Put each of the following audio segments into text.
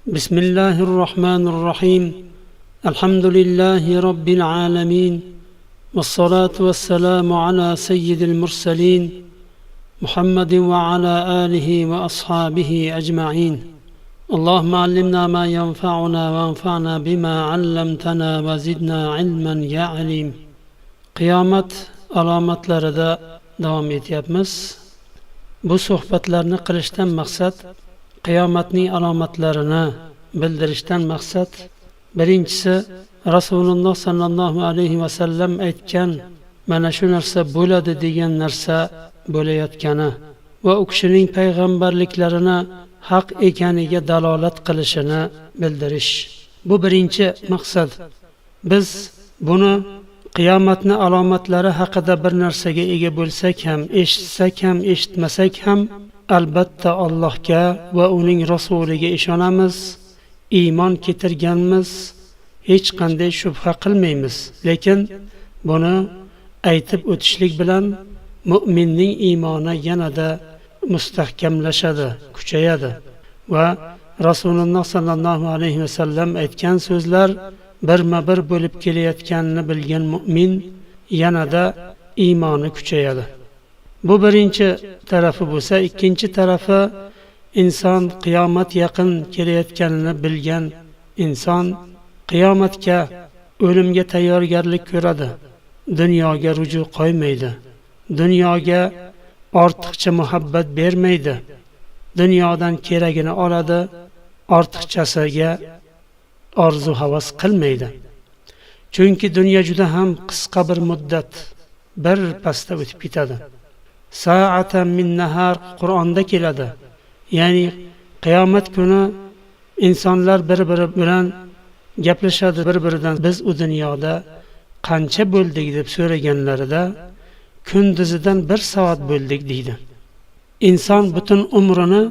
بسم الله الرحمن الرحيم. الحمد لله رب العالمين، والصلاة والسلام على سيد المرسلين محمد وعلى آله وأصحابه أجمعين. اللهم علمنا ما ينفعنا وانفعنا بما علمتنا وزدنا علما يا عليم. Qiyomat alomatlarida davom etyapmiz. Bu suhbatlarni qilishdan maqsad, qiyomatning alomatlarini bildirishdan maqsad, birinchisi Rasululloh sallallohu alayhi va sallam aytgan mana shu narsa bo'ladi degan narsa bo'layotgani va u kishining payg'ambarliklarini haq ekaniga dalolat qilishini bildirish. Bu birinchi maqsad. Biz buni qiyomatni alomatlari haqida bir narsaga ega bo'lsak ham, eshitsak ham, eshitmasak ham, albatta Allohga va uning rasuliga ishonamiz, iymon keltirganmiz, hech qanday shubha qilmaymiz. Lekin buni aytib o'tishlik bilan mu'minning iymoni yanada mustahkamlashadi, kuchayadi va Rasululloh sallallohu alayhi vasallam aytgan so'zlar birma-bir bo'lib kelayotganini bilgan mu'min yanada iymoni kuchayadi. Bu birinchi tarafi bo'lsa, ikkinchi tarafi inson qiyomat yaqin kelayotganini bilgan inson qiyomatga, o'limga tayyorgarlik ko'radi. Dunyoga ruju qo'ymaydi. Dunyoga ortiqcha muhabbat bermaydi. Dunyodan keragini oladi, ortiqchasiga orzu havas qilmaydi. Chunki dunyo juda ham qisqa bir muddat, bir pasda o'tib ketadi. Sa'atan min nahar Qur'onda keladi. Ya'ni qiyomat kuni insonlar bir-biri bilan gaplashadi, bir-biridan biz u dunyoda qancha bo'ldik deb so'raganlarida kunduzidan bir soat bo'ldik deydi. Inson butun umrini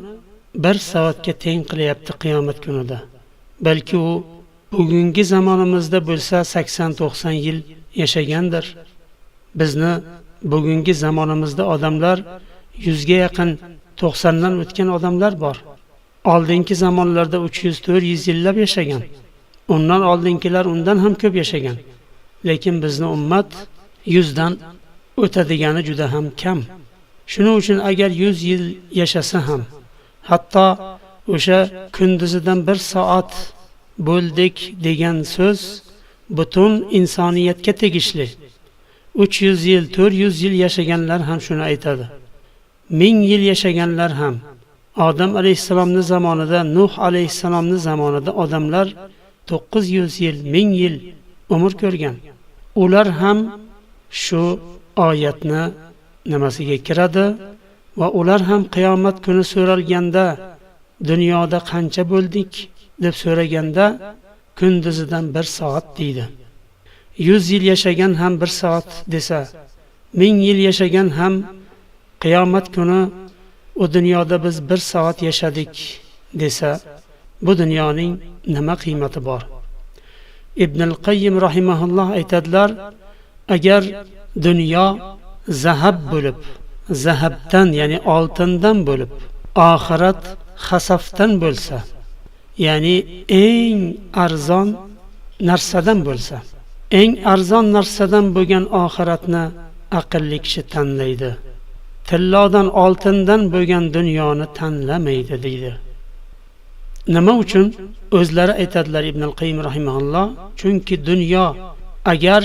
bir soatga teng qilyapti qiyomat kunida. Balki u bugungi zamonimizda bo'lsa 80-90 yil yashagandir. Bizni bugungi zamonimizda odamlar 100 ga yaqin, 90 dan o'tgan odamlar bor. Oldingi zamonlarda 300-400 yillab yashagan. Undan oldingilar undan ham ko'p yashagan. Lekin bizni ummat 100 dan o'tadigani juda ham kam. Shuning uchun agar 100 yil yashasa ham, hatto o'sha kunduzidan bir soat bo'ldik degan so'z butun insoniyatga tegishli. 300 yil, 400 yil yashaganlar ham shuni aytadi. 1000 yil yashaganlar ham, Odam alayhissalomning zamonida, Nuh alayhissalomning zamonida odamlar 900 yil, 1000 yil umr ko'rgan. Ular ham shu oyatni nimasiga kiradi va ular ham qiyomat kuni so'ralganda dunyoda qancha bo'ldik deb so'raganda kunduzidan bir soat deydi. 100 yil yashagan ham bir soat desa, 1000 yil yashagan ham qiyomat kuni u dunyoda biz bir soat yashadik desa, bu dunyoning nima qiymati bor? Ibn al-Qayyim rahimahulloh aytadilar, agar dunyo zahab bo'lib, zahabdan, ya'ni oltindan bo'lib, oxirat xasafdan bo'lsa, ya'ni eng arzon narsadan bo'lsa, eng arzon narsadan bo'lgan oxiratni aqlli kishi tanlaydi. Tillodan, oltindan bo'lgan dunyoni tanlamaydi deydi. Nima uchun? O'zlari aytadilar Ibn al-Qayyim rahimahulloh, chunki dunyo agar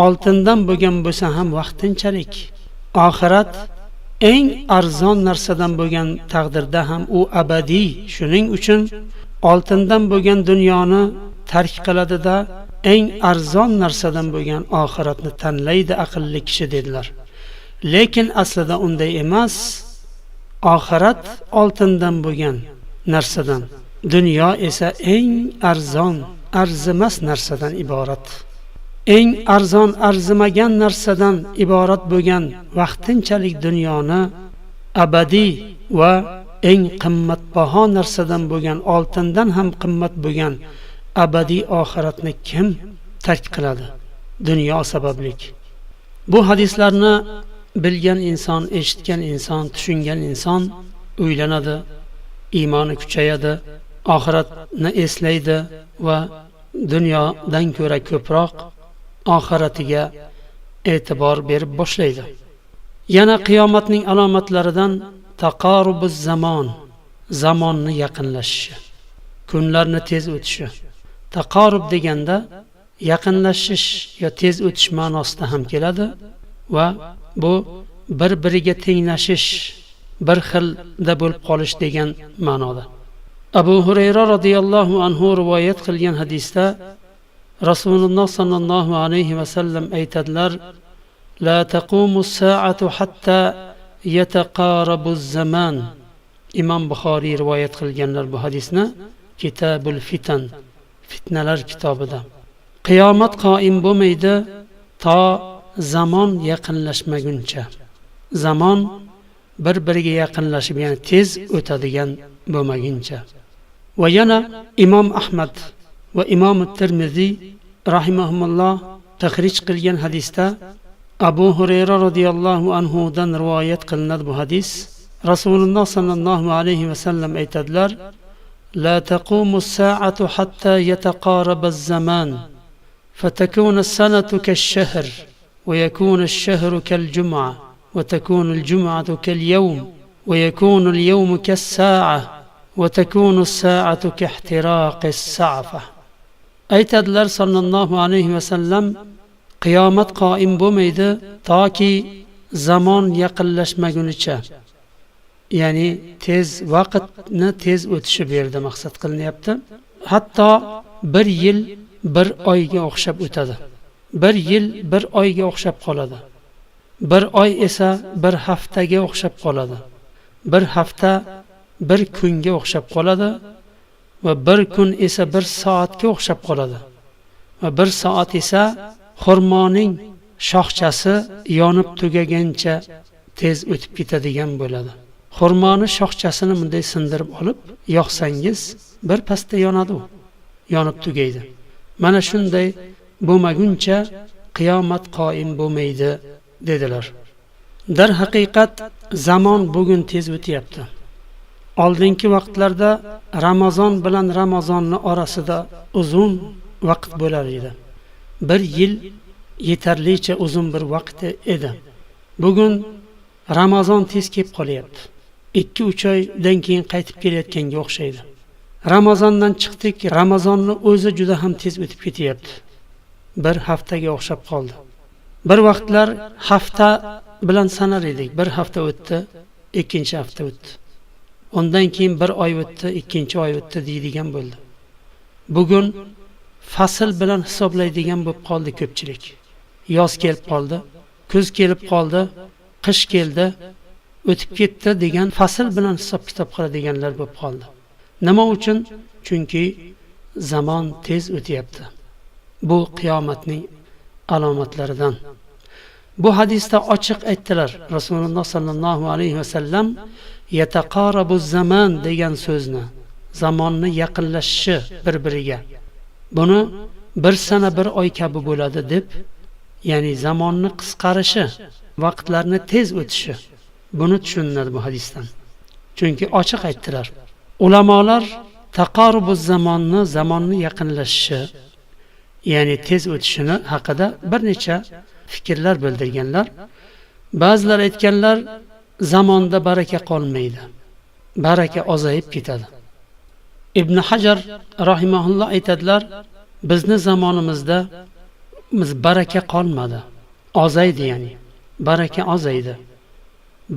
oltindan bo'lgan bo'lsa ham vaqtinchalik, oxirat eng arzon narsadan bo'lgan taqdirda ham u abadiy. Shuning uchun oltindan bo'lgan dunyoni tark qiladida eng arzon narsadan bo'lgan oxiratni tanlaydi aqlli kishi dedilar. Lekin aslida unday emas. Oxirat oltindan bo'lgan narsadan, dunyo esa eng arzon, arzimas narsadan iborat. Eng arzon, arzimagan narsadan iborat bo'lgan vaqtinchalik dunyoni abadiy va eng qimmatbaho narsadan bo'lgan, oltindan ham qimmat bo'lgan abadiy oxiratni kim tark qiladi dunyo sabablik? Bu hadislarni bilgan inson, eshitgan inson, tushungan inson o'ylanadi, iymoni kuchayadi, Oxiratni eslaydi va dunyodan ko'ra ko'proq oxiratiga e'tibor berib boshlaydi. Yana qiyomatning alomatlaridan taqarubuz zamon, zamonni yaqinlashishi, kunlarni tez o'tishi. Taqarub deganda yaqinlashish yo tez o'tish ma'nosida ham keladi va bu bir-biriga tenglashish, bir xilda bo'lib qolish degan ma'noda. Abu Hurayra radhiyallohu anhu rivoyat qilgan hadisda Rasululloh sallallohu alayhi va sallam aytadilar: "La taqumu as-sa'atu hatta yataqarabu az-zaman." Imom Buxoriy rivoyat qilganlar bu hadisni Kitabul Fitan, fitnalar kitobida. Qiyomat qoim bo'lmaydi to zamon yaqinlashmaguncha. Zamon bir-biriga yaqinlashib, ya'ni tez o'tadigan bo'lmaguncha. Va yana Imom Ahmad va Imom Termiziy rahimahumulloh tahrij qilgan hadisda Abu Hurayra radhiyallohu anhu dan rivoyat qilinadi bu hadis. Rasululloh sallallohu alayhi va sallam aytadilar: "La taqumu as-sa'atu hatta yataqaraba az-zaman, fatakuna as-sanatu kash-shahr va yakuna ash-shahru kal-jum'a va takunu al-jum'atu kal-yawm va yakunu al-yawmu kas-sa'a va takunu as-sa'atu ka-ihtiraqi as-sa'fa." Aytadilar sallallohu alayhi va sallam, qiyomat qoim bo'lmaydi toki zamon yaqinlashmagunicha, ya'ni tez vaqtni tez o'tishi bu yerda maqsad qilinyapti. Hatto bir yil bir oyga o'xshab o'tadi, bir yil bir oyga o'xshab qoladi, bir oy esa bir haftaga o'xshab qoladi, bir hafta bir kunga o'xshab qoladi va bir kun esa bir soatga o'xshab qoladi va bir soat esa xurmoning shoxchasi yonib tugagancha tez o'tib ketadigan bo'ladi. Xurmoni shoxchasini bunday sindirib olib yoqsangiz bir pasda yonadi, u yonib tugaydi. Mana shunday bo'lmaguncha qiyomat qoim bo'lmaydi dedilar. Darhaqiqat zamon bugun tez o'tyapti. Oldingi vaqtlarda Ramazon bilan Ramazonni orasida uzun vaqt bo'lar edi. Bir yil yetarlicha uzun bir vaqt edi. Bugun Ramazon tez kelib qolyapti. 2-3 oydan keyin qaytib kelayotganga o'xshaydi. Ramazondan chiqdik, Ramazonni o'zi juda ham tez o'tib ketyapti. Bir haftaga o'xshab qoldi. Bir vaqtlar hafta bilan sanar edik. Bir hafta o'tdi, ikkinchi hafta o'tdi. Undan keyin bir oy o'tdi, ikkinchi oy o'tdi deydigan bo'ldi. Bugun fasl bilan hisoblaydigan bo'lib qoldi ko'pchilik. Yoz kelib qoldi, kuz kelib qoldi, qish keldi, o'tib ketdi degan fasl bilan hisob kitob qiladiganlar bo'lib qoldi. Nima uchun? Chunki zamon tez o'tyapti. Bu qiyomatning alomatlaridan. Bu hadisda ochiq aytdilar Rasululloh sallallohu alayhi va sallam yataqarabu zaman degan so'zni, zamonni yaqinlashishi bir-biriga. Buni bir sana bir oy kabi bo'ladi deb, ya'ni zamonni qisqarishi, vaqtlarni tez o'tishi, buni tushuniladi bu hadisdan. Chunki ochiq aytdilar. Ulamolar taqarubu zamonni, zamonni yaqinlashishi, ya'ni tez o'tishini haqida bir necha fikrlar bildirganlar. Ba'zilar aytganlar, zamonda baraka qolmaydi, baraka ozayib ketadi. Ibn Hajar rahimahulloh aytadilar, bizni zamonimizda baraka qolmadi, ozaydi, ya'ni baraka ozaydi.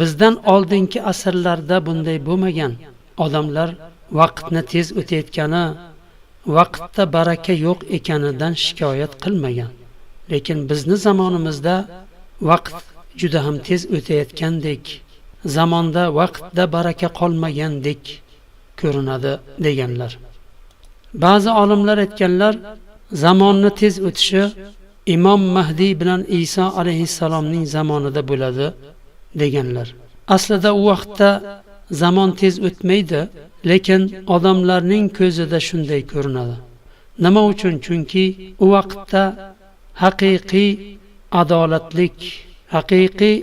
Bizdan oldingi asrlarda bunday bo'lmagan. Odamlar vaqtni tez o'tayotgani, vaqtda baraka yo'q ekanidan shikoyat qilmagan. Lekin bizni zamonimizda vaqt juda ham tez o'tayotgandek, zamonda vaqtda baraka qolmagandek ko'rinadi deganlar. Ba'zi olimlar aytganlar, zamonni tez o'tishi Imom Mahdiy bilan Iso alayhissalomning zamonida bo'ladi deganlar. Aslida u vaqtda zamon tez o'tmaydi, lekin odamlarning ko'zida shunday ko'rinadi. Nima uchun? Chunki u vaqtda haqiqiy adolatlik, haqiqiy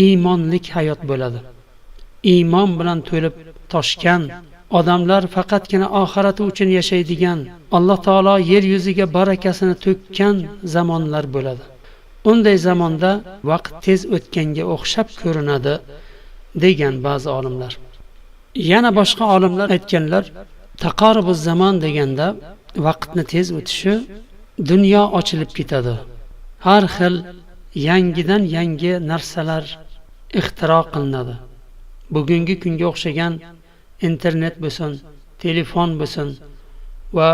iymonlik hayot bo'ladi. Iymon bilan to'lib toshgan odamlar faqatgina oxirati uchun yashaydigan, Alloh taolo yer yuziga barakasini to'kkan zamonlar bo'ladi. Unday zamonda vaqt tez o'tganga o'xshab ko'rinadi degan ba'zi olimlar. Yana boshqa olimlar aytganlar, taqorubuz zamon deganda vaqtni tez o'tishi, dunyo ochilib ketadi. Har xil yangidan yangi narsalar ixtiro qilinadi. Bugungi kunga o'xshagan internet bo'lsin, telefon bo'lsin va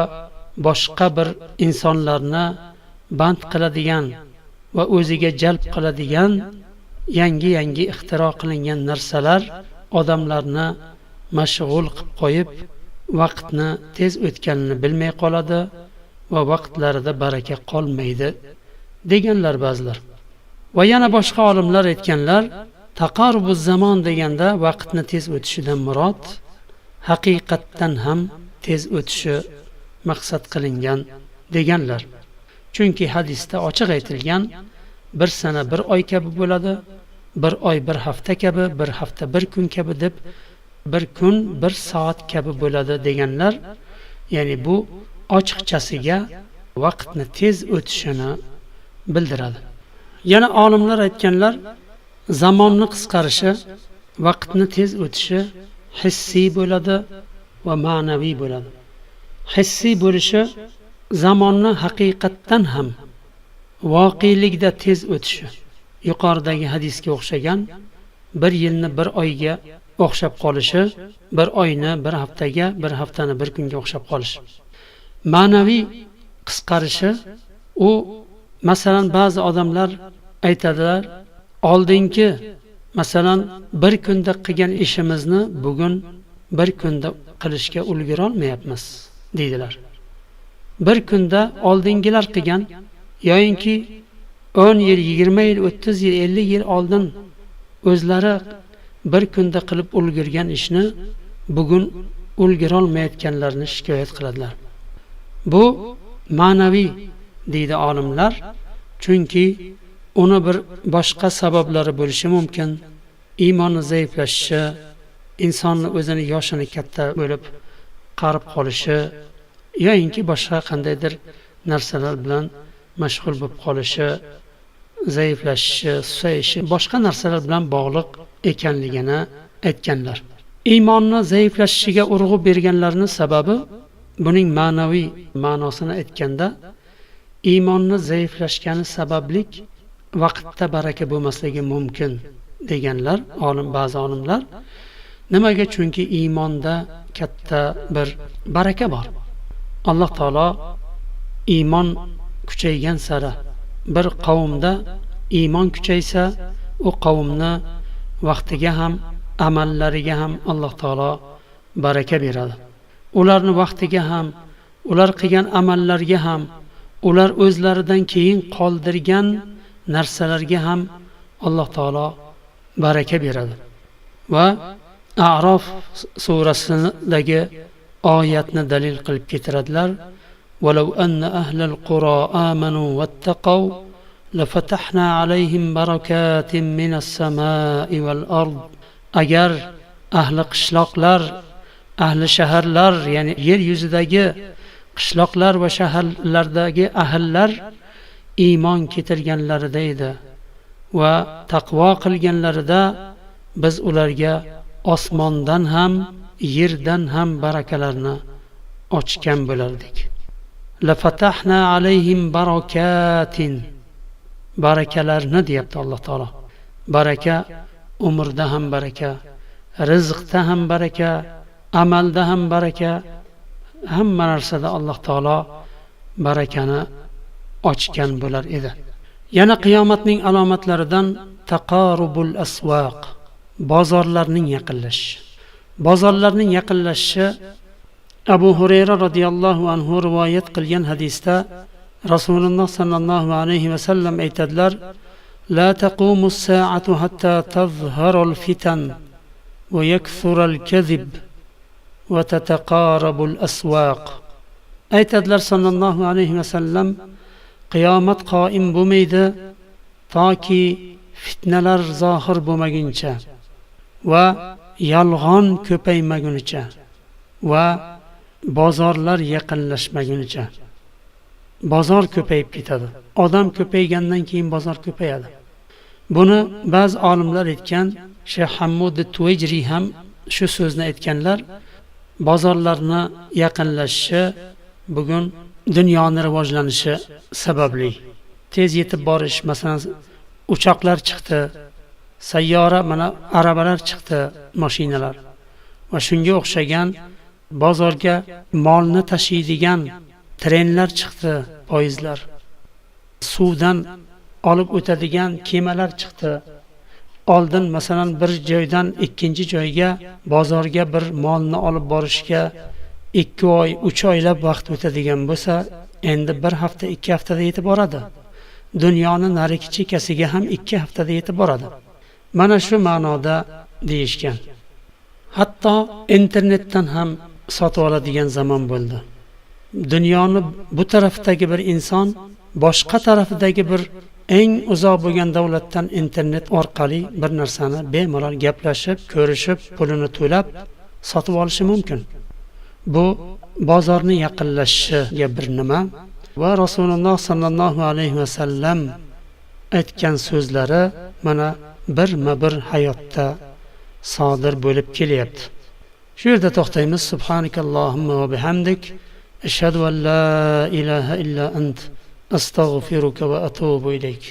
boshqa bir insonlarni band qiladigan va o'ziga jalb qiladigan yangi-yangi ixtiro qilingan narsalar odamlarni mashg'ul qilib qo'yib, vaqtni tez o'tganini bilmay qoladi va vaqtlarida baraka qolmaydi deganlar ba'zilar. Va yana boshqa olimlar aytganlar, taqarubuz zamon deganda vaqtni tez o'tishidan murod haqiqatdan ham tez o'tishi maqsad qilingan deganlar. Chunki hadisda ochiq aytilgan, bir sana bir oy kabi bo'ladi, bir oy bir hafta kabi, bir hafta bir kun kabi deb, bir kun bir soat kabi bo'ladi deganlar. Ya'ni bu ochiqchasiga vaqtni tez o'tishini bildiradi. Yana olimlar aytganlar, zamonni qisqarishi, vaqtni tez o'tishi hissiy bo'ladi va ma'naviy bo'ladi. Hissiy bo'lishi zamonni haqiqatdan ham voqelikda tez o'tishi. Yuqoridagi hadisga o'xshagan bir yilni bir oyga o'xshab qolishi, bir oyni bir haftaga, bir haftani bir kunga o'xshab qolishi. Ma'naviy qisqarishi, u masalan ba'zi odamlar aytadilar, oldingi masalan bir kunda qilgan ishimizni bugun bir kunda qilishga ulgura olmayapmiz deydilar. Bir kunda oldingilar qilgan yoyinki 10 yil, 20 yil, 30 yil, 50 yil oldin o'zlari bir kunda qilib ulgurgan ishni bugun ulgura olmayotganlarni shikoyat qiladilar. Bu ma'naviy deydi olimlar, chunki uni bir boshqa sabablari bo'lishi mumkin. Iymoni zaiflashishi, insonni o'zini yoshini katta bo'lib qarib qolishi yoyinki boshqa qandaydir narsalar bilan mashg'ul bo'lib qolishi, zaiflashishi, susayishi boshqa narsalar bilan bog'liq ekanligini aytganlar. Iymonni zaiflashishiga urg'u berganlarning sababi, buning ma'naviy ma'nosini aytganda, iymonni zaiflashgani sabablik vaqtda baraka bo'lmasligi mumkin deganlar ba'zi olimlar. Nimaga? Chunki iymonda katta bir baraka bor. Alloh taolo iymon kuchaygan sari, bir qavmda iymon kuchaysa, u qavmni vaqtiga ham, amallariga ham Alloh taolo baraka beradi. Ularni vaqtiga ham, ular qilgan amallarga ham, ular o'zlaridan keyin qoldirgan narsalarga ham Alloh taolo baraka beradi. Va A'rof surasidagi oyatni dalil qilib keltiradilar. ولو أن أهل القرى آمنوا واتقوا لفتحنا عليهم بركات من السماء والأرض. Agar ahli qishloqlar, ahli shaharlar, ya'ni yer yuzidagi qishloqlar va shaharlardagi ahllar iymon keltirganlarida edi va taqvo qilganlarida, biz ularga osmondan ham, yerdan ham barakalarni ochgan bo'lardik. Lafatahna alayhim barakatin, barakalarni deyapti Alloh taolo. Baraka umrda ham baraka, rizqda ham baraka, amalda ham baraka, hamma narsada Alloh taolo barakani ochgan bo'lar edi. Yana qiyomatning alomatlaridan taqarubul asvaq, bozorlarning yaqinlashishi. Bozorlarning yaqinlashishi Abu Hurayra radhiyallohu anhu rivoyat qilgan hadisda Rasululloh sallallohu alayhi va sallam aytadilar: La taqumu as-sa'atu hatta tazhara al-fitan va yakthura al-kadhib va tataqarabu al-aswaq. Aytadilar sallallohu alayhi va sallam, qiyomat qoim bo'lmaydi toki fitnalar zohir bo'lmaguncha va yolg'on ko'paymagunicha Va bozorlar yaqinlashmagunicha bozor ko'payib ketadi. Odam ko'paygandan keyin bozor ko'payadi. Buni ba'zi olimlar aytgan, Shayx Hammud Tuvayjri ham shu so'zni aytganlar. Bozorlarni yaqinlashishi bugun dunyoni rivojlanishi sababli. Tez yetib borish, masalan, uchoqlar chiqdi, sayyora, mana aravalar chiqdi, mashinalar va shunga o'xshagan bozorga molni tashiydigan trenlar chiqdi, poyezdlar, suvdan olib o'tadigan kemalar chiqdi. Oldin, masalan, bir joydan ikkinchi joyga bozorga bir molni olib borishga 2 oy, 3 oylab vaqt o'tadigan bo'lsa, endi 1 hafta, 2 haftada yetib boradi. Dunyoni narigi chekkasiga ham 2 haftada yetib boradi. Mana shu ma'noda deyishgan. Hatto internetdan ham sotib oladigan zamon bo'ldi. Dunyoni bu tarafdagi bir inson boshqa tarafidagi bir eng uzoq bo'lgan davlatdan internet orqali bir narsani bemalol gaplashib, ko'rishib, pulini to'lab sotib olishi mumkin. Bu bozorni yaqinlashishiga bir nima va Rasululloh sallallohu alayhi va sallam aytgan so'zlari mana birma-bir hayotda sodir bo'lib kelyapti. Shu yerda to'xtaymiz. Subhanakallohumma va bihamdik. Ashhadu an la ilaha illa ant. Astag'firuka va atubu ilayk.